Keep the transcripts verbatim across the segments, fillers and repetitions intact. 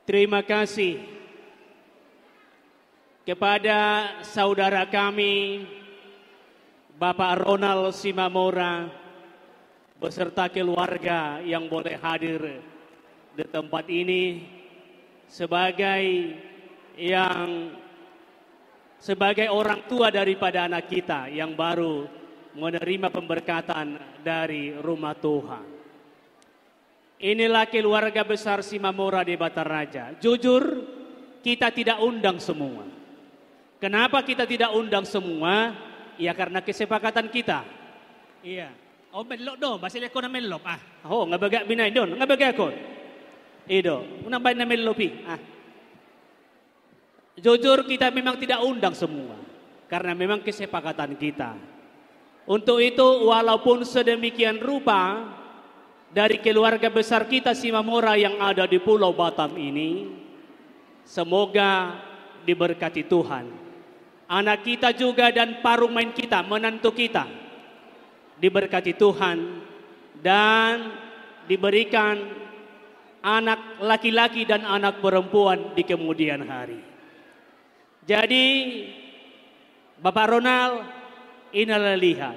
Terima kasih kepada saudara kami, Bapak Ronald Simamora, beserta keluarga yang boleh hadir di tempat ini sebagai yang, sebagai orang tua daripada anak kita yang baru menerima pemberkatan dari rumah Tuhan. Inilah keluarga besar Simamora Debata Raja. Jujur, kita tidak undang semua. Kenapa kita tidak undang semua? Ya, karena kesepakatan kita. Iya. Oh, mellop do, masih leko na mellop, ah. Oh, nga bagak binaen don, nga bagak on. I do, unang baen na mellop i, ah. Jujur, kita memang tidak undang semua, karena memang kesepakatan kita. Untuk itu, walaupun sedemikian rupa dari keluarga besar kita Simamora yang ada di Pulau Batam ini, semoga diberkati Tuhan. Anak kita juga dan parumaen kita, menantu kita, diberkati Tuhan dan diberikan anak laki-laki dan anak perempuan di kemudian hari. Jadi, Bapak Ronald, inilah lihat.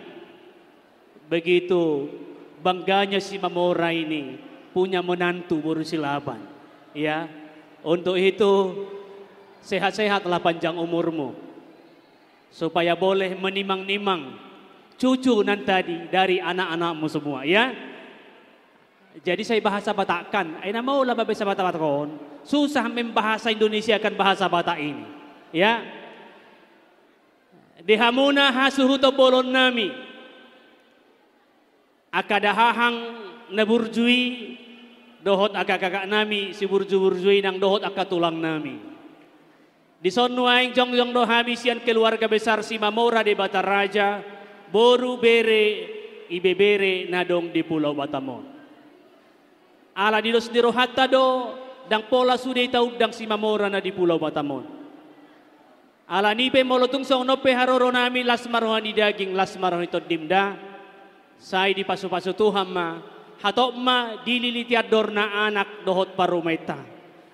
Begitu bangganya Simamora ini punya menantu boru Silaban. Ya, untuk itu, sehat-sehatlah, panjang umurmu. Supaya boleh menimang-nimang cucu nan tadi dari anak-anakmu semua, ya. Jadi sai bahasa Batak kan, ai na molo bahasa Batak on, susah membahasa Indonesiakan bahasa Batak ini. Ya. Di hamuna hasuhuton bolon nami, angka dahahang na burju i, dohot angka kakak nami siburju-burju i nang dohot angka tulang nami. Dison nuaeng jongjong do hami sian keluarga besar Simamora Debata Raja, boru, bere, ibebere na adong di Pulau Batam on. Ala ni dos ni rohanta do, ndang pola sude taundang Simamora na di Pulau Batam on. Ala ni pe molo tung songon on pe haroro nami, las ma roha ni daging, las ma roha ni tondim da, sai dipasu-pasu Tuhan ma, hatop ma dililiti andorna anak dohot parumaenta.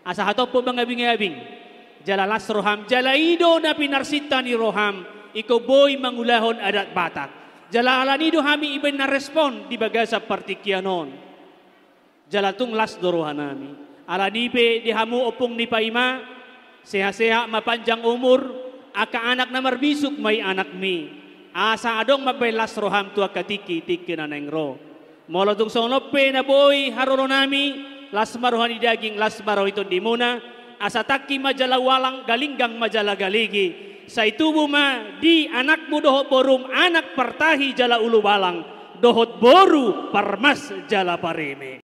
Asa hatop ho mangabing-abing, jala las roham, jala i do na pinarsinta ni roham, ingkon boi mangulahon adat Batak. Jala ala ni do hami ibaen na respon di bagasan partingkian on. Jala tung las do roha nami. Ala ni pe di hamu ompung ni paima, sehat-sehat ma, panjang umur, angka anak na marbisuk ma i anakmi. Asa adong mambaen las roham tu angka tingki-tingki na naeng ro. Molo tung songon on pe na boi haroro nami, las ma roha ni daging, las ma roha ni tondimuna, asa tangki ma jala ualang, galinggang ma jala galigi, sai tubu ma di anakmu dohot borum anak partahi jala ulubalang, dohot boru parmas jala pareme.